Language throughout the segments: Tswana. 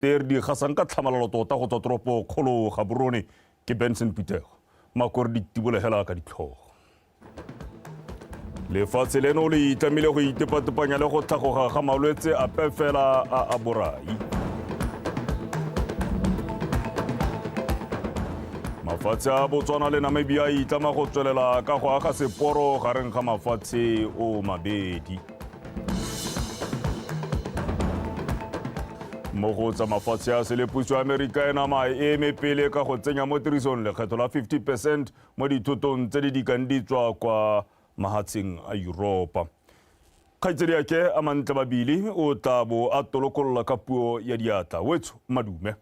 Tse re di gasang ka tlhamalalo tota go tswa toropo kgolo Gaborone ke Benson Putego. Mako re di tibolegela ka ditlhogo. Lefatshe leno le itlamile go itepatepanya le go tlhagoga ga malwetse ape fela a a borai. Mafatshe a Botswana le Namibia a itlama go tswelela ka go aga seporo gareng ga mafatshe o mabedi. Mo go tsa mafatshe a sele puso ya Amerika e nama e eme pele ka go tsenya mo tirisong lekgetho la 50 percent mo dithotong tse di dikang di tswa kwa mahatsheng a Yuropa. Kgaitsedi ake a mantle babili o tla bo a tolokolola ka puo ya diatla. Wetsho madume.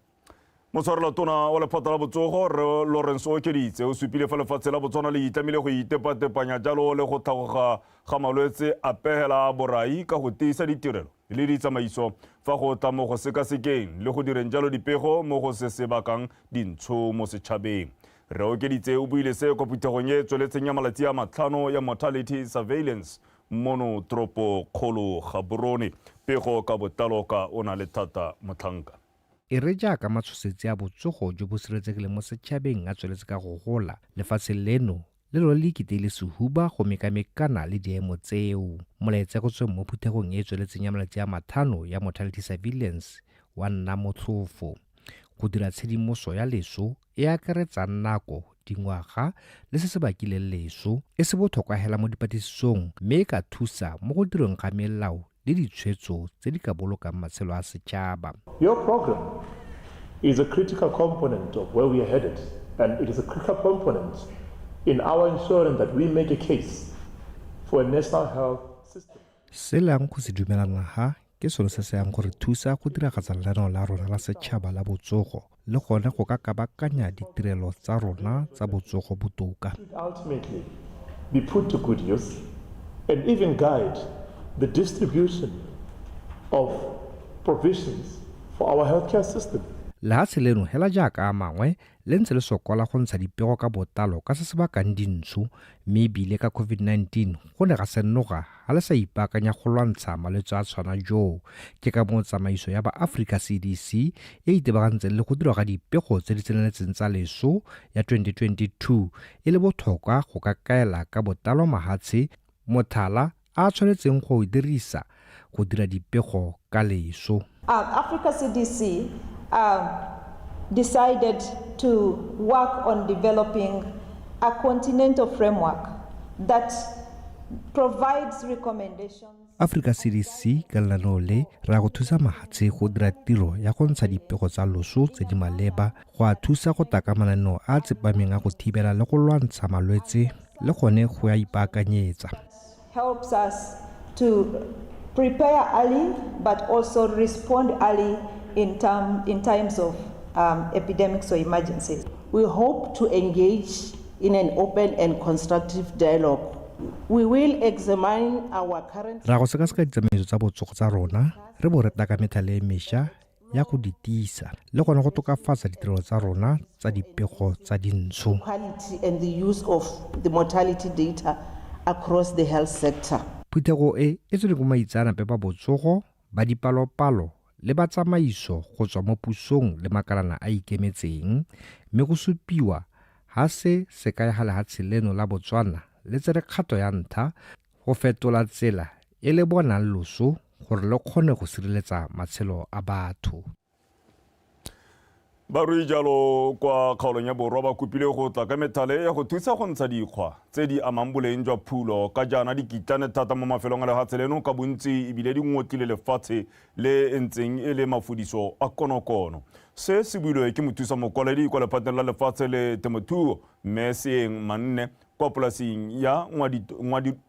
Motshwarelatona wa lephata la botsogo Rre Lawrence Okeditse o supile fa lefatshe la Botswana le itlamile go itepatepanya jalo le go tlhagoga ga malwetse a pegela a borai ka go tiisa ditirelo le ditsamaiso fa go tla mo go sekasekeng le go direng jalo dipego mo go se se bakang dintsho mo setšhabeng. Rre Okeditse o buile se kwa phuthegong e e tsweletseng ya malatsi a matlhano ya Mortality Surveillance mono toropo kgolo Gaborone. Pego ka botlalo ka o na le thata Motlhanka. E re jaaka matshosetsi a botsogo jo bo sireletsegileng mo setšhabeng a tsweletse ka go gola, lefatshe leno le lone le ikiteile sehuba go mekamekana le diemo tseo. Molaetsa go tsweng mo phuthegong e e tsweletseng ya malatsi a mathano ya Mortality Surveillance wa nna motlhofo. Go dira tshedimoso ya leso e akaretsang nako, dingwaga le se se bakileng leso e se botlhokwa hela mo dipatlisisong mme e ka thusa mo go dirweng ga melao le ditshwetso tse di ka bolokang matshelo a setšhaba. Your program is a critical component of where we are headed and it is a critical component in our ensuring that we make a case for a national health system. Se le yang go se dumelana ha ke sone se se yang go re thusa go diragatsa lenaneo la rona la setšhaba la botsogo le gone go ka kabakanya ditirelo tsa rona tsa botsogo botoka. Ultimately be put to good use and even guide the distribution of provisions for our healthcare system. Lehatshe leno hela jaaka a mangwe le ntse le sokola go ntsha dipego ka bottalo ka se se bakang dintsho mme e bile ka COVID-19 go ne ga senoga ga le sa ipaakanya go lwantsha malwetse a tshwana joo. Ke ka moo tsamaiso ya ba Africa CDC e itebagantseng le go dirwa ga dipego tse di tseneletseng tsa leso ya 2022 e le botlhokwa go ka kaela ka bottalo mahatshe mothala a a tshwanetseng go o dirisa go dira dipego ka leso. Africa CDC decided to work on developing a continental framework that provides recommendations. Africa CDC ka lenaneo le re ya go thusa mahatshe go dira tiro ya go ntsha dipego tsa loso tse di maleba go a thusa go taka mananeo a a tsepameng a go thibela le go lwantsha malwetse le gone go ya ipaakanyetsa. Helps us to prepare early but also respond early in, term, in times of epidemics or emergencies. We hope to engage in an open and constructive dialogue. We will examine our current Ra go sekaseka ditsamaiso tsa botsogo tsa rona re bo re taka methale e mešwa ya go di tiisa le gone go tokafatsa ditirelo tsa rona tsa dipego tsa dintsho. Quality and the use of the mortality data across the health sector. Phuthego e e tswele ko maitseanape ba botsogo, ba dipalopalo le ba tsamaiso go tswa mo pusong le makalana a ikemetseng mme go supiwa ha se se kaya ga lehatshe leno la Botswana le tsere kgato ya ntha go fetola tsela e le bonang loso gore le kgone go sireletsa matshelo a batho. Barui jalo kwa kgaolong ya borwa ba kopile go tla ka methale ya go thusa go ntsha dikgwa tse di amang boleng jwa phulo ka jaana di kitlane thata mo mafelong a lehatshe leno ka bontsi ebile di ngotlile lefatshe le e ntseng e le mafudiso a konokono. Se se builwe ke mothusa mokwaledi kwa lephateng la lefatshe le temothuo Mme Seeng Manne kwa polasing ya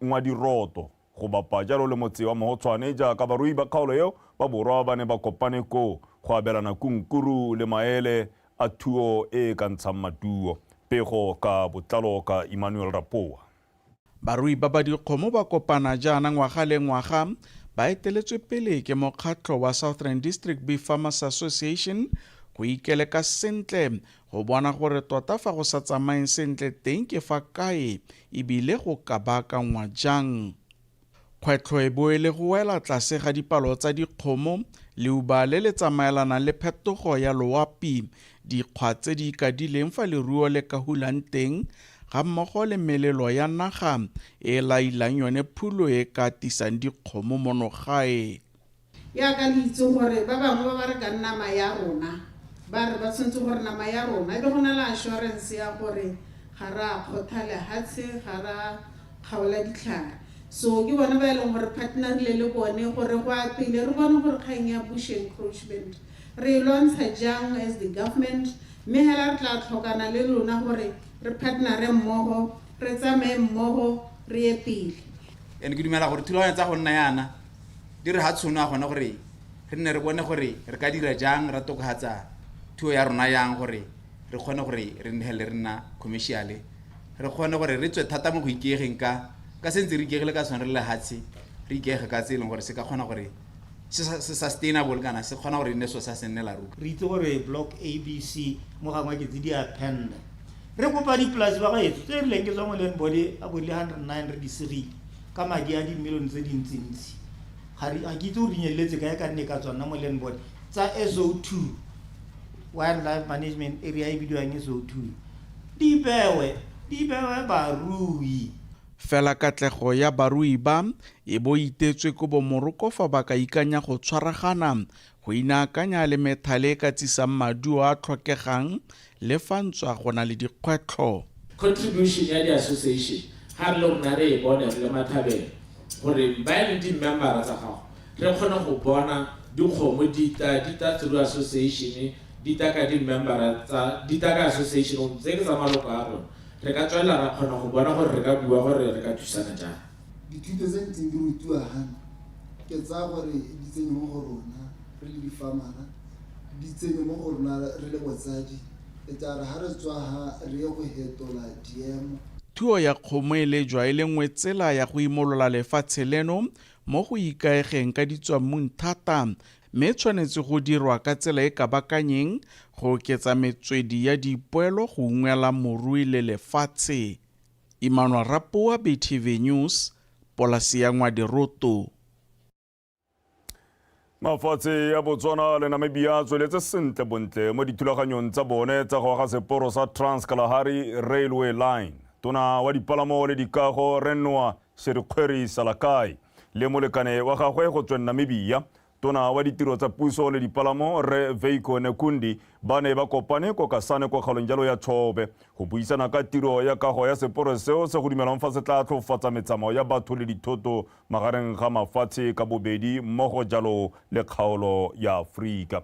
Ngwadiroto go bapa jalo le motse wa Mohotshwane jaaka barui ba kgaolo eo ba borwa ba ne ba kopane koo go abelana kunkuru le maele a thuo e e ka ntshang maduo. Pego ka botlalo ka Emmanuel Rapoa. Barui ba ba dikgomo ba kopana jaana ngwaga le ngwaga ba eteletswe pele ke mokgatlho wa Southern District Beef Farmers Association go ikeleka sentle go bona gore tota fa go sa tsamayeng sentle teng ke fa kae ebile go ka baakangwa jang. Kgwetlho e bo e le go wela tlase ga dipalo tsa dikgomo, leuba le le tsamaelanang le phetogo ya loapi, dikgwa tse di ikadileng fa leruo le ka hulang teng, ga mmogo le melelo ya naga e lailang yone phulo e ka tisang dikgomo mono gae. Yaka le itse gore ba bangwe ba ba rekang nama ya rona ba re ba tshwanetse gore nama ya rona e be go na le assurance ya gore ga re a kgotha lehatshe, ga re a kgaola ditlhare. So ke bone ba e leng gore partnerile le bone gore go a pele re bone gore kgang ya bush encroachment re e lwantsha jang as the government, mme hela re tla tlhokana le lona gore re partnere mmogo, re tsamaye mmogo, re ye pele. And ke dumela gore thulaganyo tsa go nna yana di re ha tshono ya gone gore re nne re bone gore re ka dira jang ra tokafatsa thuo ya rona yang gore re kgone gore re nne re nna commercial, re kgone gore re tswe thata mo go ikaegeng ka se ntse re ikaegile ka sone re lehatshe, re ikaege ka tse e leng gore se ka kgona gore se sustainable kana se kgona gore e nne so sa se nne la ruka. Re itse gore block A B C mo gangwe ke tse di a penda. Re kopa dipolasi ba gaetsho tse e rileng ke tswa mo land board a bo le 109 re di segile ka madi a dimilione tse dintsintsi. Ga ke itse gore di nyeletse kae ka nne ka tswa nna mo land board tsa SO2 Wildlife Management Area e bidiwang SO2 di bewe barui. Fela katlego ya barui ba e bo itetswe ko bomoroko fa ba ka ikanya go tshwaragana go inaakanya le methale e ka tsisang maduo a tlhokegang le fa ntswa go na le dikgwetlho. Contribution ya di-association ga re le rona re e bone re le Mathabela gore ba e leng di-membera tsa gago re kgone go bona dikgomo di tla through association, di tla ka di-membera tsa di tla ka association tse ke tsa maloko a rona, re ka tswelela ra kgona go bona gore re ka bua gore re ka thusana jang. Dithuto tse ntseng di rutiwa hano ke tsaya gore di tsenye mo go rona re le di-farmera, di tsenye mo go rona re le botsadi, e tla re ha re tswa ha re ye go hetola diemo. Thuo ya kgomo e lejwa e le nngwe tsela ya go imolola lefatshe leno mo go ikaegeng ka ditswammung thata, mme tshwanetse go dirwa ka tsela e kabakanyeng go oketsa metswedi ya dipoelo go ungwela morui le lefatshe. Emmanuel Rapoa, BTV News, polasi ya Ngwadiroto. Mafatshe ya Botswana le Namibia a tsweletse sentle bontle mo dithulaganyong tsa bone tsa go aga seporo sa Trans Kalahari Railway Line. Tona wa dipalamo le dikago Renoa Sherikgweri Salakai le molekane wa gagwe go tswa Namibia, Tona wa ditiro tsa puso le dipalamo Re Veiko Nekundi ba ne ba kopane ko Kasane ko kgaolong jalo ya Chobe go buisana ka tiro ya kago ya seporo seo se go dumelwang fa se tla tlhofatsa metsamao ya batho le dithoto magareng ga mafatshe ka bobedi mmogo jalo le kgaolo ya Afrika.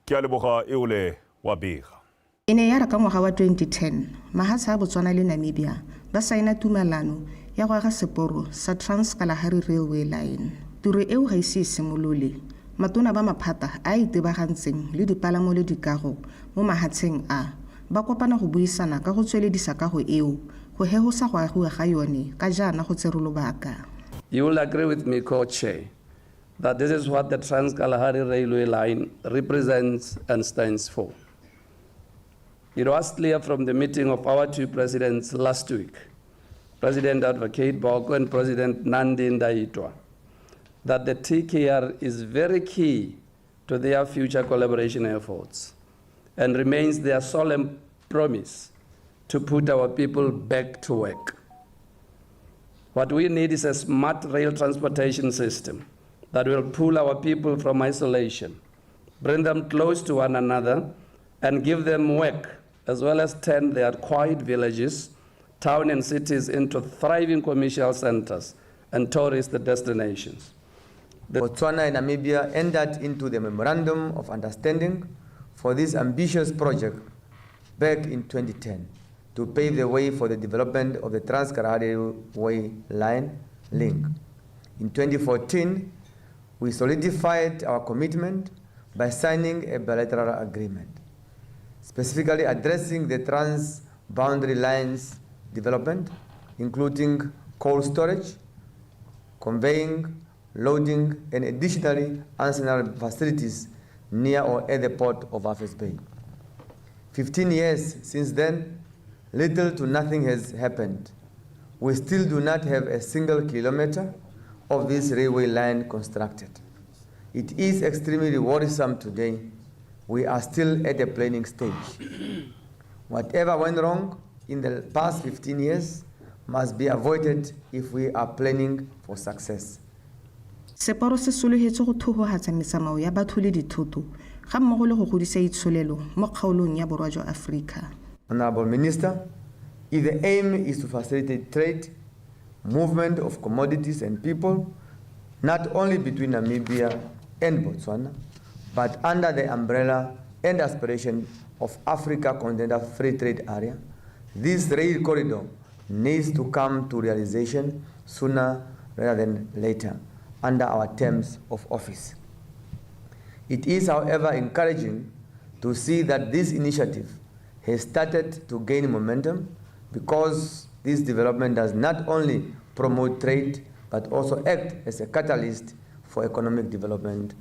Ke a leboga eole wa bega. E ne ya re ka ngwaga wa 2010, mahatshe a Botswana le Namibia ba saena tumelano ya go aga seporo sa Trans Kalahari Railway Line. Tiro eo ga ise e simolole. Matona ba maphata a itebagantseng le dipalamo le dikago mo mahatsheng a ba kopana go buisana ka go tsweledisa kago eo go hehosa go agiwa ga yone ka jaana go tsere lobaka. You will agree with me, co-chair, that this is what the Trans Kalahari Railway Line represents and stands for. It was clear from the meeting of our two presidents last week, President Advocate Boko and President Nandi Ndaitwah, that the TKR is very key to their future collaboration efforts and remains their solemn promise to put our people back to work. What we need is a smart rail transportation system that will pull our people from isolation, bring them close to one another, and give them work, as well as turn their quiet villages, town and cities into thriving commercial centers and tourist destinations. Botswana and Namibia entered into the Memorandum of Understanding for this ambitious project back in 2010 to pave the way for the development of the Trans Kalahari Railway Line link. In 2014, we solidified our commitment by signing a bilateral agreement, specifically addressing the trans-boundary lines development, including coal storage, conveying, loading, and additionally ancillary facilities near or at the port of Walvis Bay. 15 years since then, little to nothing has happened. We still do not have a single kilometer of this railway line constructed. It is extremely worrisome today. We are still at the planning stage. Whatever went wrong in the past 15 years must be avoided if we are planning for success. Seporo se sologetse go thohohatsa metsamao ya batho le dithoto ga mmogo le go godisa itsholelo mo kgaolong ya borwa jwa Aforika. Honorable Minister, if the aim is to facilitate trade, movement of commodities and people, not only between Namibia and Botswana, but under the umbrella and aspiration of Africa Continental Free Trade Area, this rail corridor needs to come to realization sooner rather than later under our terms of office. It is, however, encouraging to see that this initiative has started to gain momentum because this development does not only promote trade but also act as a catalyst for economic development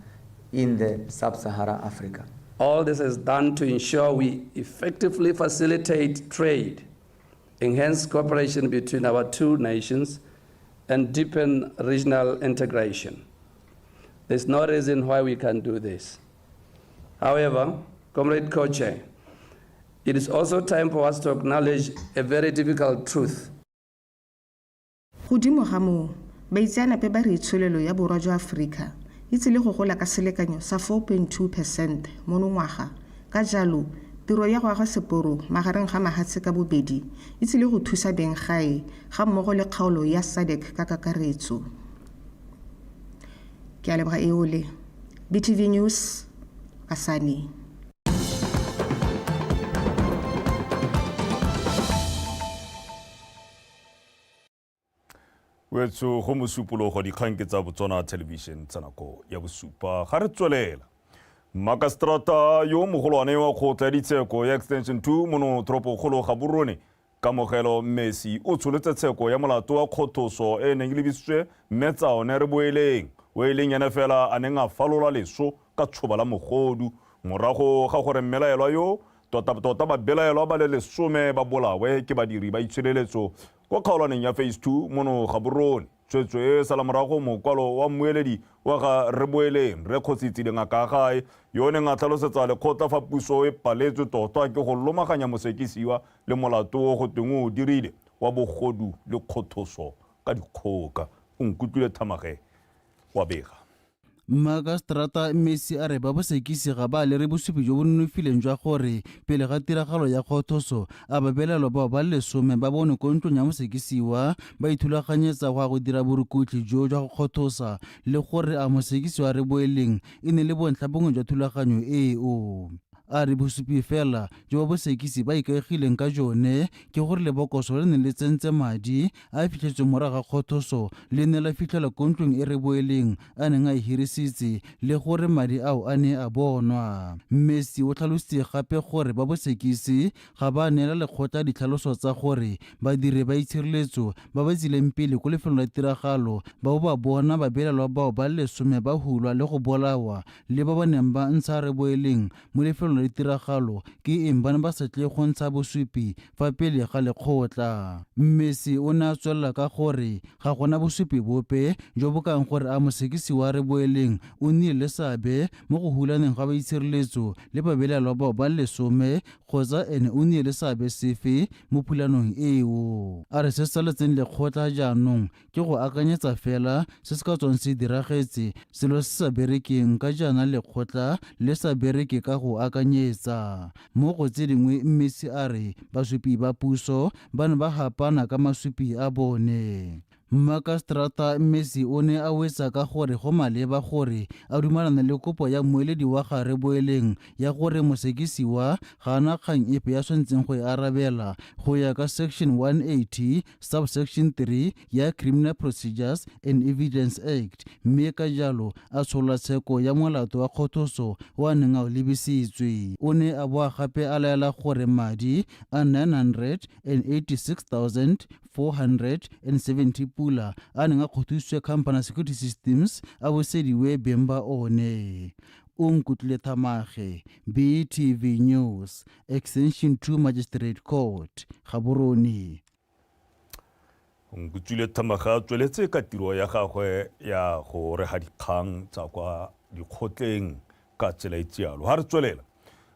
in the sub-Saharan Africa. All this is done to ensure we effectively facilitate trade, enhance cooperation between our two nations, and deepen regional integration. There's no reason why we can't do this. However, Comrade Co-Chair, it is also time for us to acknowledge a very difficult truth. Godimo ga moo, baitseanape ba re itsholelo ya borwa jwa Aforika e tsile go gola ka selekanyo sa 4.2 percent monongwaga ka jalo tiro ya go aga seporo magareng ga mahatshe ka bobedi e tsile go thusa beng gae ga mmogo le kgaolo ya SADC ka kakaretso. Ke a leboga eole. BTV News, Kasane. Wetso go mosupologo dikgang ke tsa Botswana Television tsa nako ya bosupa ga re tswelela. Makaseterata yo mogolwane wa kgotla ya ditsheko ya Extension 2 mono toropokgolo Gaborone Kamogelo Mmesi o tsholetse tsheko ya molato wa kgothoso e neng e lebisitswe mme tsa one re boeleng o e leng ene fela a neng a falola leso ka tshoba la mogodu morago ga gore mmelaelwa yo tota-tota babelaelwa ba le 10 ba bolawe ke badiri ba itshireletso kwa kgaolwaneng ya Phase 2 mono Gaborone. Tshwetso e sala morago mokwalo wa mmueledi wa ga Reboeleng Rre Kgotsitsi Lengakagae yo o neng a tlhalosetsa lekgotla fa puso e paletswe tota ke go lomaganya mosekisiwa le molato o go tweng o dirile wa bogodu le kgothoso ka dikgoka. O nkutlwile Thamage wa bega. Mmakaseterata Mmesi a re ba bosekisi ga ba lere bosupi jo bo nonofileng jwa gore pele ga tiragalo ya kgothoso a babelaelwa bao ba le 10 ba bonwe ko ntlong ya mosekisiwa ba ithulaganyetsa go ya go dira borukutlhi jo jwa go kgothosa le gore a mosekisiwa Reboeleng e ne le bontlha bongwe jwa thulaganyo eo. A re bosupi fela jo ba bosekisi ba ikaegileng ka jone ke gore lebokoso le ne le tsentse madi a a fitlhetsweng morago ga kgothoso le ne la fitlhelwa ko ntlong e Reboeleng a neng a e hirisitse le gore madi ao a ne a bonwa. Mmesi o tlhalositse gape gore ba bosekisi ga ba neela lekgotla ditlhaloso tsa gore badiri ba itshireletso ba ba tsileng pele ko lefelong la tiragalo ba bo ba bona babelaelwa bao ba le 10 ba hulwa le go bolawa le ba ba neng ba ntsha Reboeleng mo lefelong la ditiragalo ke eng ba ne ba sa tle go ntsha bosupi fa pele ga lekgotla. Mmesi o ne a tswelela ka gore ga gona bosupi bope jo bo kang gore a mosekisi wa Reboeleng o nnile le seabe mo go hulaneng ga baitshireletso le babelaelwa bao ba le 10 kgotsa ene o nnile le seabe sefe mo phulanong eo. A re se se saletseng lekgotla jaanong ke go akanyetsa fela se se ka tswang se diragetse, selo se sa berekeng ka jaana lekgotla le sa bereke ka go akanyetsa. Mo go tse dingwe Mmesi a re basupi ba puso ba ne ba gapana ka masupi a bone. Mmakaseterata Mmesi o ne a wetsa ka gore go maleba gore a dumalane le kopo ya mmueledi wa ga Reboeleng ya gore mosekisiwa ga ana kgang epe ya tshwanetseng go e arabela go ya ka section 180 subsection 3 ya Criminal Procedures and Evidence Act mme ka jalo a tshola tsheko ya molato wa kgothoso o a neng a o lebisitswe. O ne a boa gape a laela gore madi a 986,470 pula a neng a kgothositswe Company Security Systems a bosediwe beng ba one. O nkutlwile Thamage, BTV News, Extension 2 Magistrate Court, Gaborone. Nkutswile Thamaga a tsweletse ka tiro ya gagwe ya go rega dikgang tsa kwa dikgotleng ka tsela e tsialo. Ha re tswelela,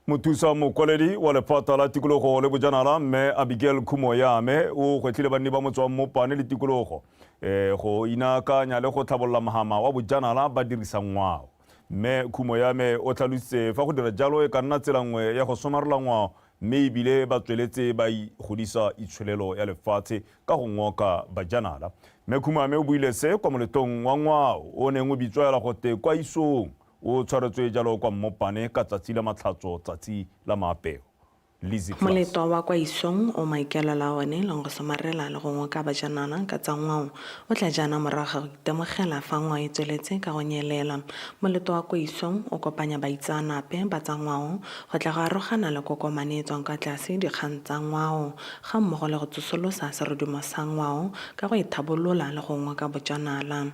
mothusa mokwaledi wa lephata la tikologo le bojanala mme Abigail Khumoyame o gwetlhile banni ba motse wa Mmopane le tikologo go inaakanya le go tlhabolola mohama wa bojanala ba dirisa ngwao. Mme Khumoyame o tlhalositse fa go dira jalo e ka nna tsela nngwe ya go somarela ngwao mme ebile ba tsweletse ba godisa itsholelo ya lefatshe ka go ngoka bajanala. Mme Khumoyame o buile se kwa moletlong wa ngwao o neng o bitswela gote kwa isong, o tshwaretswe jalo kwa Mmopane ka tsatsi la matlhatso tsatsi la maapeo. Lizzy Klaas. Moletlo wa kwa isong o maikaelelo a one leng go somarela le go ngoka bajanala ka tsa ngwao o tla jaana morago ga go itemogela fa ngwao e tsweletse ka go nyelela. Moletlo wa kwa isong o kopanya baitseanape ba tsa ngwao go tla go arogana le kokomane e tswang kwa tlase dikgang tsa ngwao ga mmogo le go tsosolosa serodumo sa ngwao ka go ithabolola le go ngoka bojanala.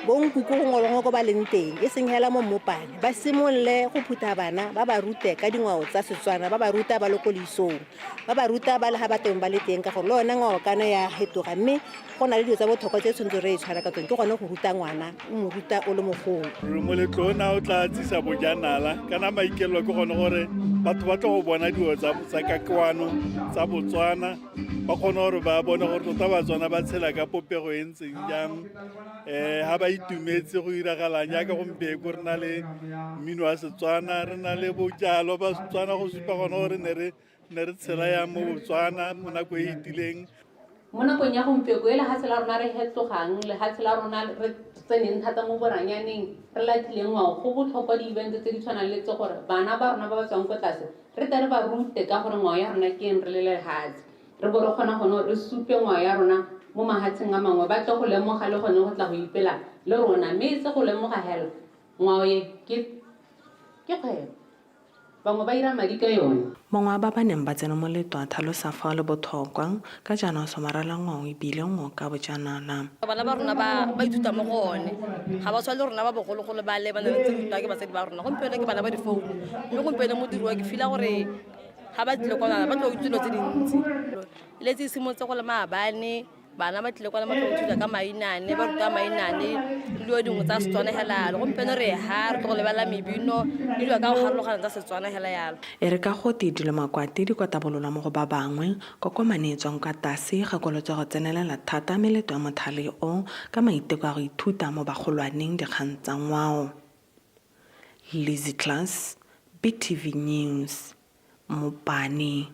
Bonkoko gongwe le gongwe ko ba leng teng, e seng hela mo Mmopane, ba simolole go phutha bana, ba ba rute ka dingwao tsa Setswana, ba ba ruta ba le ko leisong, ba ba ruta ba le ga ba teng ba le teng, ka gore le yone ngwao kana ya fetoga, mme go na le dilo tsa botlhokwa tse tshwanetse re e tshwara ka tsone, ke gone go ruta ngwana, o mo ruta o le mogolo. Moletlo ona o tla tsisa bojanala, kana maikaelelo ke gone gore batho ba tlo go bona dilo tsa ka kwano tsa Botswana, ba kgone gore ba bone gore tota Batswana ba tshela ka popego e ntseng jang, ha ba itumetse go iragalang jaaka gompieko re na le mmino wa Setswana, re na le bojalo ba Setswana go supa gone gore ne re tshela yang mo Botswana mo nako e itileng. Mo nakong ya gompieko e lehatshe la rona re hetlogang, lehatshe la rona re tseneng thata mo boranyaneng, re latlhileng ngwao, go botlhokwa di-event tse di tshwanang le tse gore bana ba rona ba ba tswang ko tlase re tle re ba rute ka gore ngwao ya rona ke eng re le lehatshe, re bo re kgona gone re supe ngwao ya rona mo mahatsheng a mangwe, ba tle go lemoga le gone go tla go ipela le rona, mme e se go lemoga hela ngwao e ke kgwebo, bangwe ba ira madi ka yone. Mongwe wa ba ba neng ba tsena moletlo a tlhalosa fa o le botlhokwa ka jaana o somarela ngwao ebile ngoka bojanala. Bana ba rona ba ithuta mo go one, ga ba tshwane le rona ba bogologolo ba le ba ne re ntse rutwa ke batsadi ba rona. Gompieno ke bana ba difounu, mme gompieno modiri wa ke feel-a gore ga ba tlile kwana ba tlo ithuta dilo tse dintsi. Le tse simolotse go le maabane, bana ba tlile kwana ba tlo ithuta ka mainane, ba ruta mainane le dilo dingwe tsa Setswana hela yalo. Gompieno re ha re tlo go lebelela mebino le dilo ka go harologana tsa Setswana hela yalo. E re ka gote dilo makwati di kwatabololwa mo go ba bangwe, kokomane e tswang kwa tlase gakolotswe go tsenelela thata meletlo ya mothale o ka maiteko a go ithuta mo bagolwaneng dikgang tsa ngwao. Lizzy Klaas, BTV News, Mopane.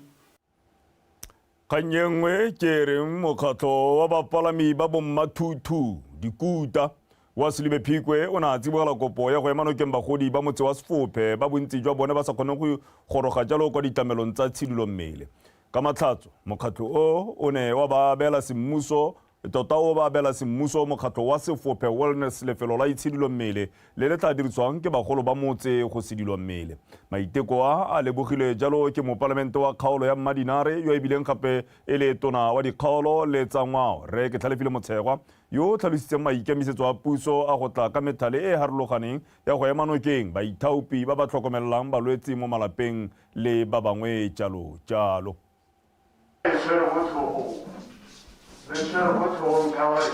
Kgang e nngwe ke reng mokgatlho wa bapalami ba bommathuthu dikuta wa Selibe Phikwe o ne a tsibogela kopo ya go ema nokeng bagodi ba motse wa Sefophe ba bontsi jwa bone ba sa kgoneng go goroga jalo kwa ditlamelong tsa tshidilo mmele. Ka matlhatso, mokgatlho o o ne wa ba abela semmuso tota o ba abela semmuso mokgatlho wa Sefophe Wellness lefelo la itshidilo mmele le le tla dirisiwang ke bagolo ba motse go sidilwa mmele. Maiteko a a lebogile jalo ke mopalamente wa kgaolo ya Mmadinare yo ebileng gape e le tona wa dikgaolo le tsa ngwao Rre Ketlhalefile Motshegwa yo o tlhalositseng maikemisetso a puso a go tla ka methale e e harologaneng ya go ema nokeng baithaopi ba ba tlhokomelelang balwetse mo malapeng le ba bangwe jalo jalo. Re tshwere mo tlhogong, re tshwere mo tlhogong ka gore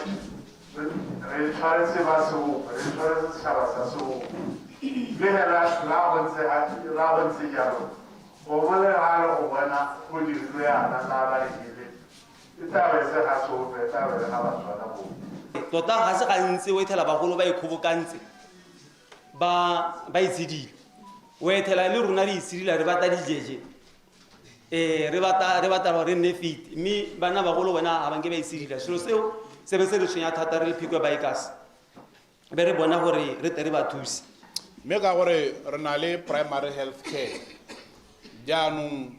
re tshwaretse ba Seope, re tshwaretse setšhaba sa Seope. Mme ge la go ntse jalo, gongwe le gale go bona go dirilwe yana la ba rile, e tla be se ga Seope, e tla be le ga Batswana botlhe. Tota ga se gantsi o ethela bagolo ba ikgobokantse ba itshedile, o ethela le rona re itshedila re batla dijeje. Re batla gore re nne fit, mme bana bagolo bona ga ba nke ba itshedila. Selo seo se be se re tshwenya thata re le Phikwe Bikers, be re bona gore re tle re ba thuse. Mme ka gore re na le primary health care, jaanong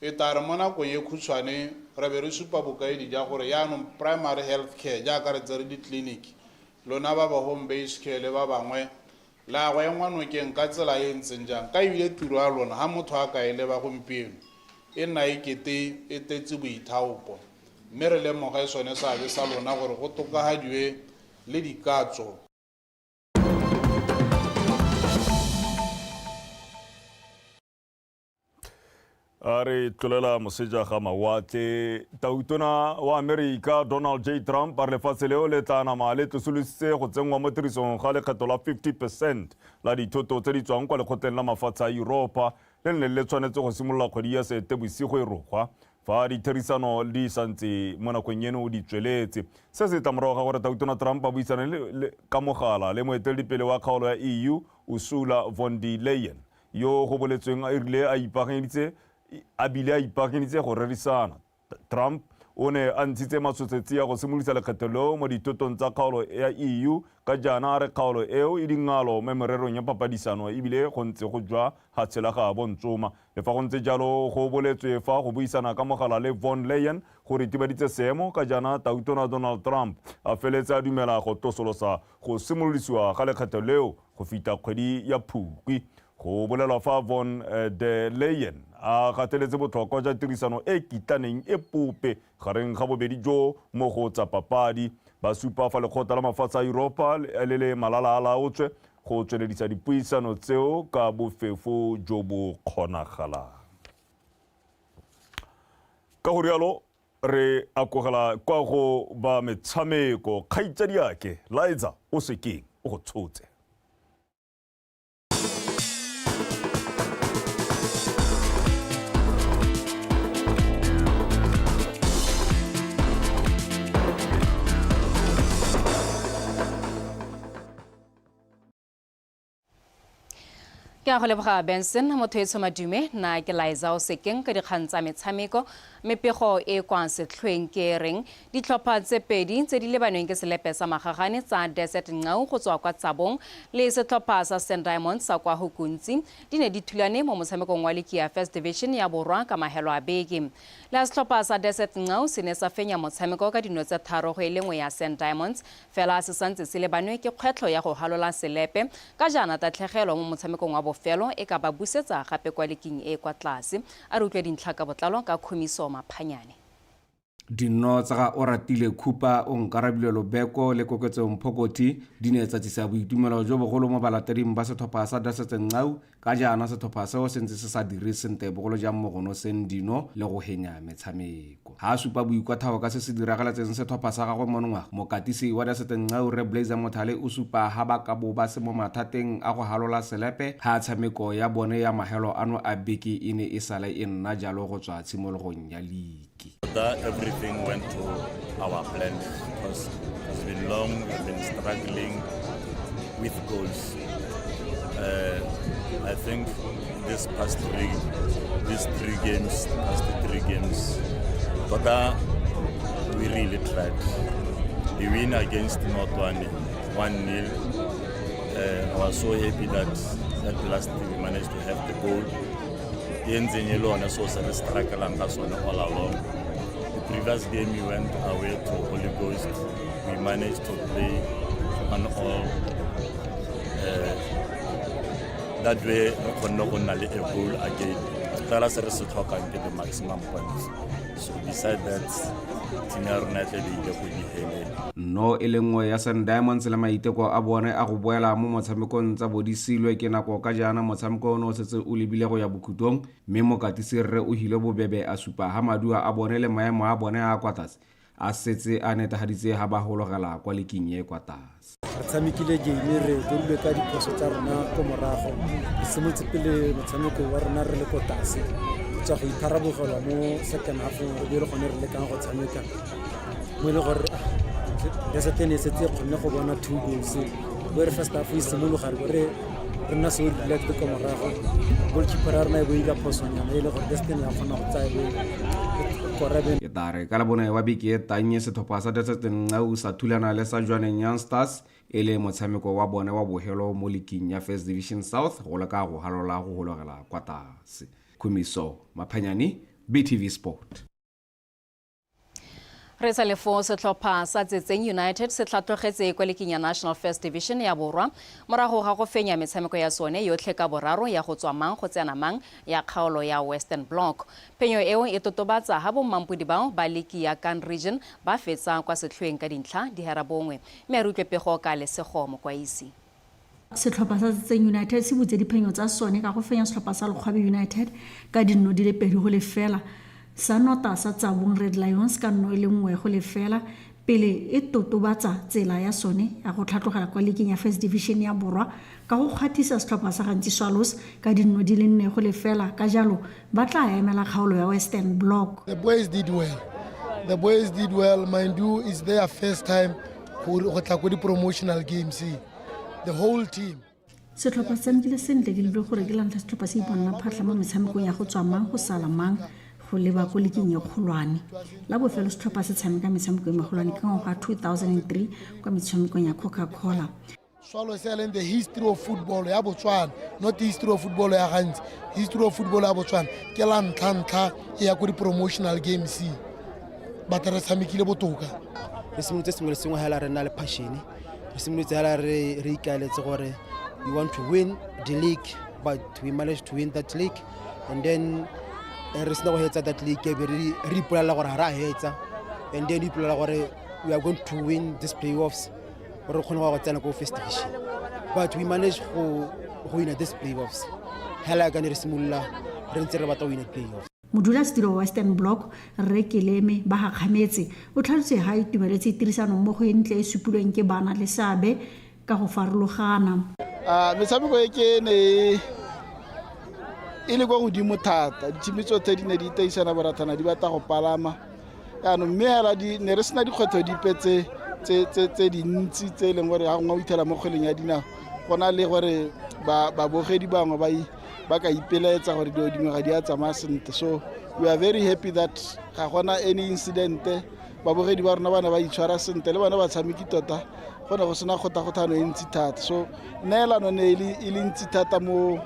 e tla re mo nakong e khutshwane re be re supa bokaedi ja gore jaanong primary health care jaaka re tsere ditleliniki, lona ba ba home based care le ba bangwe la go engwa nokeng ka tsela e ntseng jang, ka ebile tiro ya lona ha motho a ka e leba gompieno e nna e kete e tletse boithaopo, mme re lemoge sone seabe sa lona gore go tokafadiwe le dikatso. A re tlolela moseja ga mawatle. Tautona wa Amerika Donald J. Trump a re lefatshe leo le tla nama le tlosolositse go tsenngwa mo tirisong ga lekgetho la 50 percent la dithoto tse di tswang kwa lekgotleng la mafatshe a Yuropa le le neng le tshwanetse go simolola kgwedi ya Seetebosigo e rogwa fa ditherisano di santse mo nakong eno di tsweletse. Se se tla morago ga gore Tautona Trump a buisane ka mogala le moeteledipele wa kgaolo ya EU Ursula von der Leyen yo go boletsweng e rile a ipaakanyeditse a bile a ipaakanyeditse go rerisana. Trump o ne a ntshitse matshosetsi a go simolodisa lekgetho leo mo dithotong tsa kgaolo ya EU ka jaana a re kgaolo eo e dingalo mo mererong ya papadisano ebile go ntse go jwa hatshe la gaabo ntsoma. Le fa go ntse jalo, go boletswe fa go buisana ka mogala le von Leyen go ritibaditse seemo ka jaana Tautona Donald Trump a feletse a dumela go tlosolosa go simolodisiwa ga lekgetho leo go fita kgwedi ya Phukwi. Go bolelwa fa von der Leyen a gateletse botlhokwa jwa tirisano e kitlaneng e pope gareng ga bobedi jo mo go tsa papadi. Ba supa fa lekgotla la mafatshe a Yuropa le le malala-a-laotswe go tsweledisa dipuisano tseo ka bofefo jo bo kgonagalang. Ka go rialo, re akogela kwa go ba metshameko. Kgaitsadiake Liza o sekeng o go tshotse. Ke a go leboga Benson. Motho e tshomadume nna ke Liza o sekeng ka dikgang tsa metshameko. Mme pego e kwa setlhoeng ke e reng ditlhopha tse pedi tse di lebanweng ke selepe sa magagane tsa Desert Nqau go tswa kwa Tsabong le setlhopha sa Sand Diamonds sa kwa Hukuntsi di ne di thulane mo motshamekong wa liki ya First Division ya Borwa ka mahelo a beke. Le a setlhopha sa Desert Nqau se ne sa fenya motshameko ka dino tse 3 go e le nngwe ya Sand Diamonds. Fela se santse se lebanwe ke kgwetlho ya go halola selepe ka jaana tatlhegelo mo motshamekong wa bofelo e ka ba busetsa gape kwa liking e e kwa tlase. A re utlwe dintlha ka botlalo ka Khumiso Maphanyane. Dinno tsa ga Oratile Khupa, Onkarabile Lobeko le Koketso Mphokoti di ne tsa tsisa boitumelo jo bogolo mo balateding ba setlhopha sa Desert Nqau Ka jaana setlhopha seo se ntse se sa dire sentle bogolo jang mo go noseng dino le go henya metshameko. Ha a supa boikwathao ka se se diragaletseng setlhopha sa gagwe monongwaga, mokatisi wa Desert Nqau Rre Blazer Mothale o supa ha ba ka bo ba se mo mathateng a go halola selepe ha tshameko ya bone ya mahelo ano a beke e ne e sale e nna jalo go tswa tshimologong ya liki. That everything went to our plan because it's been long, we've been struggling with goals. I think this past three, these three games, past three games, tota we really tried. The win against Notwane, 1-0. I was so happy that at last we managed to have the goal. E ntseng e le one so se re strugglang ka sone all along. The previous game we went away to Holy Ghost, we managed to play on all. That way re kgonne go nna le a goal again. Fela se re se tlhokang ke the maximum points. So beside that, team ya rona e tle be ile go diheleng. No e le nngwe ya Sun Diamonds le maiteko a bone a go boela mo motshamekong tsa bo di silwe ke nako ka jaana motshameko o ne o setse o lebile go ya bokhutlong mme mokatisi Rre Ohile Bobebe a supa ha maduo a bone le maemo a bone a a kwa tlase a setse a netahaditse ha ba hologela kwa liking e kwa tlase. Re tshamekile game re bolilwe ka diphoso tsa rona ko morago, re simolotse pele motshameko wa rona re le ko tlase, go tswa go itharabogelwa mo second half-ong re be le gone re lekang go tshameka mo e le gore Desert e ne e setse e kgonne go bona 2 goals. Bo re first half e simologa re bo re re nna so relaxed ko morago, goalkeeper ya rona e bo ira phosonyana e le gore Desert ya kgona go tsaya bo kora be. E tla re ka Labone wa beke e tanye setlhopha sa Desert Nqau sa thulana le sa Jwaneng Young Stars e le motshameko wa bone wa bohelo mo liking ya First Division South go leka go halola go hologela kwa tlase. Khumiso Maphanyane, BTV Sport. Re sa le foo, setlhopha sa Tsetseng United se tlhatlogetse kwa liking ya National First Division ya Borwa morago ga go fenya metshameko ya sone yotlhe ka boraro ya go tswa mang go tsena mang ya kgaolo ya Western Block. Phenyo eo e totobatsa ha bommampodi bao ba liki ya Kan Region ba fetsa kwa setlhoeng ka dintlha di hera bongwe. Mme a re utlwe pego ka Lesego Mokwaisi. Setlhopha sa Tsetseng United se butse diphenyo tsa sone ka go fenya setlhopha sa Lekgwabe United ka dinno di le 2-0, sa nota sa Tsabong Red Lions ka nno e le 1-0 pele e totobatsa tsela ya sone ya go tlhatlogela kwa liking ya First Division ya Borwa ka go kgwathisa setlhopha sa Gantsi Swallows ka dinno di le 4-0, ka jalo ba tla emela kgaolo ya Western Block. The boys did well. The boys did well. Mind you, it's their first time go tla ko di-promotional games. The whole team. Setlhopha se tshamekile sentle ke lebile gore ke la ntlha setlhopha se iponela phatlha mo metshamekong ya go tswa mang go sala mang go leba ko liking e kgolwane. La bofelo setlhopha se tshameka metshameko e megolwane ke ngwaga 2003 kwa metshamekong ya Coca-Cola. Swallows e leng the history of football ya Botswana, not the history of football ya gantsi, history of football ya Botswana ke la ntlha ntlha e ya ko di-promotional games, but re tshamekile botoka. Re simolotse sengwe le sengwe hela re na le passion, re simolotse hela re ikaeletse gore we want to win the league, but we managed to win that league, and then re sena go hetsa that league, be re ipolelela gore ga re a hetsa, and then re ipolelela gore we are going to win this playoffs gore re kgone go tsena ko first division, but we managed go win this playoffs hela ka ne re simolola re ntse re batla go win playoffs. Modulasetilo wa Western Block Rre Keleme ba gakgametse o tlhalositse ha itumeletse tirisano mmogo e ntle e supilweng ke bana le seabe ka go farologana. Metshameko e ke ne e le kwa godimo thata, dithimi tsotlhe di ne di itaisana borathana di batla go palama jaanong, mme hela ne re sena dikgwetlho dipe tse dintsi tse e leng gore ga gongwe o ithela mo kgweleng ya dinao go na le gore babogedi bangwe ba ka ipelaetsa gore dilo dingwe ga di a tsamaya sentle. So we are very happy that ga gona any incident, babogedi ba rona ba ne ba itshwara sentle le bone batshameki tota go ne go sena kgothagothano e ntsi thata. So neelano ne e le ntsi thata mo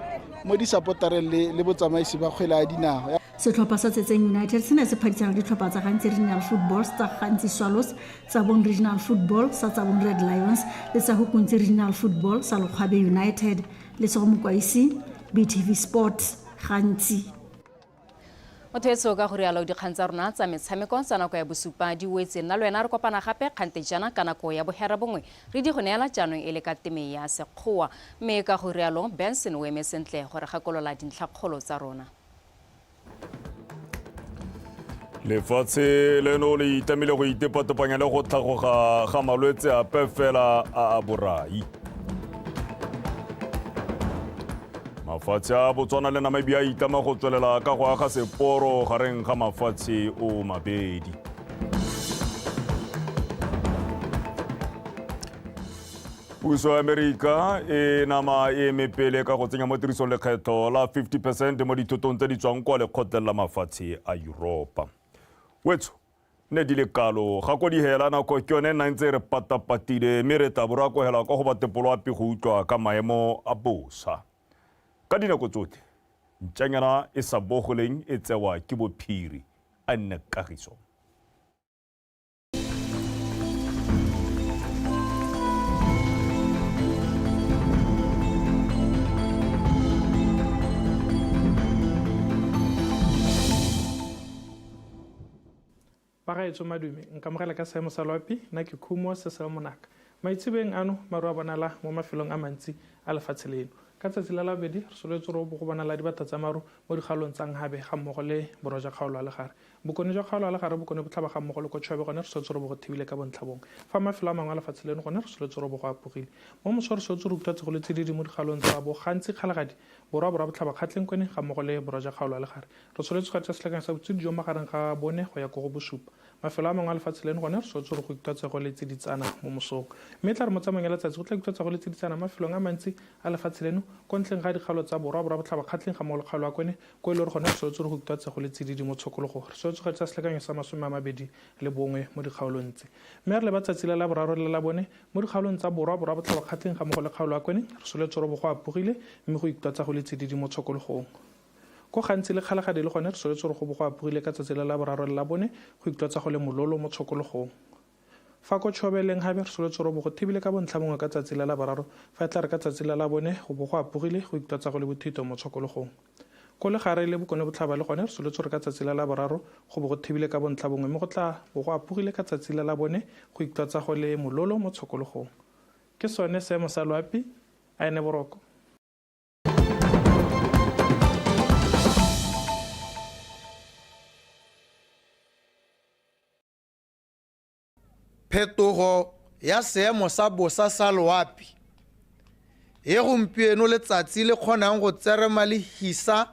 di-supportereng le botsamaisi ba kgwele ya dinao. Setlhopha sa Tsetseng United se ne se phadisana le ditlhopha tsa Gantsi Regional Football, tsa Gantsi Swallows, Tsabong Regional Football, sa Tsabong Red Lions le sa Hukuntsi Regional Football sa Lekgwabe United. Lesego Mokwaisi, BTV Sports, Gantsi. Motho etso ka go rialo dikgang tsa rona tsa metshameko tsa nako ya bosupa di wetse, nna le wena re kopana gape kgante jana ka nako ya 9:30 re di go neela jaanong e le ka teme ya Sekgowa, mme ka go rialo Benson o eme sentle gore gakolola dintlhakgolo tsa rona. Lefatshe leno le itlamile go itepatepanya le go tlhagoga ga malwetse ape fela a a borai. Mafatshe a Botswana le Namibia a itlama go tswelela ka go aga seporo gareng ga mafatshe o mabedi. Puso ya Amerika e nama e eme pele ka go tsenya mo tirisong lekgetho la 50% mo dithotong tse di tswang kwa lekgotleng la mafatshe a Yuropa. Wetso ne di le kalo ga ko di hela nako ke yone nna ntse re patapatile, mme re tla bo re akohela kwa go batepoloapi go utlwa ka maemo a bosa. Ka dinako tsotlhe ntšanyana e sa bogoleng e tsewa ke bophiri, a nne kagiso. Bagaetsho madume, nkamogela ka seemo sa loapi, nna ke Khumo Sesel Monaka. Maitsebeng ano maru a bonala mo mafelong a mantsi a lefatshe leno. Ka tsatsi la labobedi re sololetse gore go bonala dibata tsa maru mo dikgaolong tsa Nhabe ga mmogo le borwa jwa kgaolo ya Legare. Bokone jwa kgaolo ya Legare, bokone botlhaba ga mmogo le ko Chobe gone re sololetse gore bo go thibile ka bontlha bongwe. Fa mafelo a mangwe a lefatshe leno gone re sololetse gore bo go apogile. Mo moso re sololetse gore utlwa tsego le tsididi mo dikgaolong tsa bo Gantsi Kgalagadi, borwa borwa botlhaba Kgatleng Kweneng ga mmogo le borwa jwa kgaolo ya Legare. Re sololetse go etsa selekanyo sa botsididi jo magareng ga 4 go ya ko go 7. Mafelo a mangwe a lefatshe leno gone re sololetse gore go ikutlwa tsego le tsiditsana mo mosong. Mme e tla re mo tsamaong ya letsatsi go tla ikutlwa tsego le tsiditsana mo mafelong a mantsi a lefatshe leno, ko ntleng ga dikgaolo tsa borwa, borwa botlhaba Kgatleng ga mmogo le kgaolo ya Kwene, ko e le gore gone re sololetse gore go ikutlwa tsego le tsididi mo tshokologong. Re sololetse go etsa selekanyo sa 21 mo dikgaolong tse. Mme re leba tsatsi la Laboraro le la Labone, mo dikgaolong tsa borwa, borwa botlhaba Kgatleng ga mmogo le kgaolo ya Kwene, re sololetse gore bo go apogile mme go ikutlwa tsa go le tsididi mo tshokologong. Ko Gantsi le Kgalagadi le gone re sololetse gore go bo go apogile ka tsatsi la Laboraro le Labone go ikutlwa tsa go le mololo mo tshokologong. Fa ko Chobe le Nhabe re sololetse gore bo go thibile ka bontlha bongwe ka tsatsi la Laboraro, fa e tla re ka tsatsi la Labone go bo go apogile go ikutlwa tsa go le bothito mo tshokologong. Ko Legare le Bokone Botlhaba le gone re sololetse gore ka tsatsi la Laboraro go bo go thibile ka bontlha bongwe mme go tla bo go apogile ka tsatsi la Labone go ikutlwa tsa go le mololo mo tshokologong. Ke sone seemo sa loapi, A ene boroko. Phetogo ya seemo sa bosa sa loapi, e gompieno letsatsi le kgonang go tserema le hisa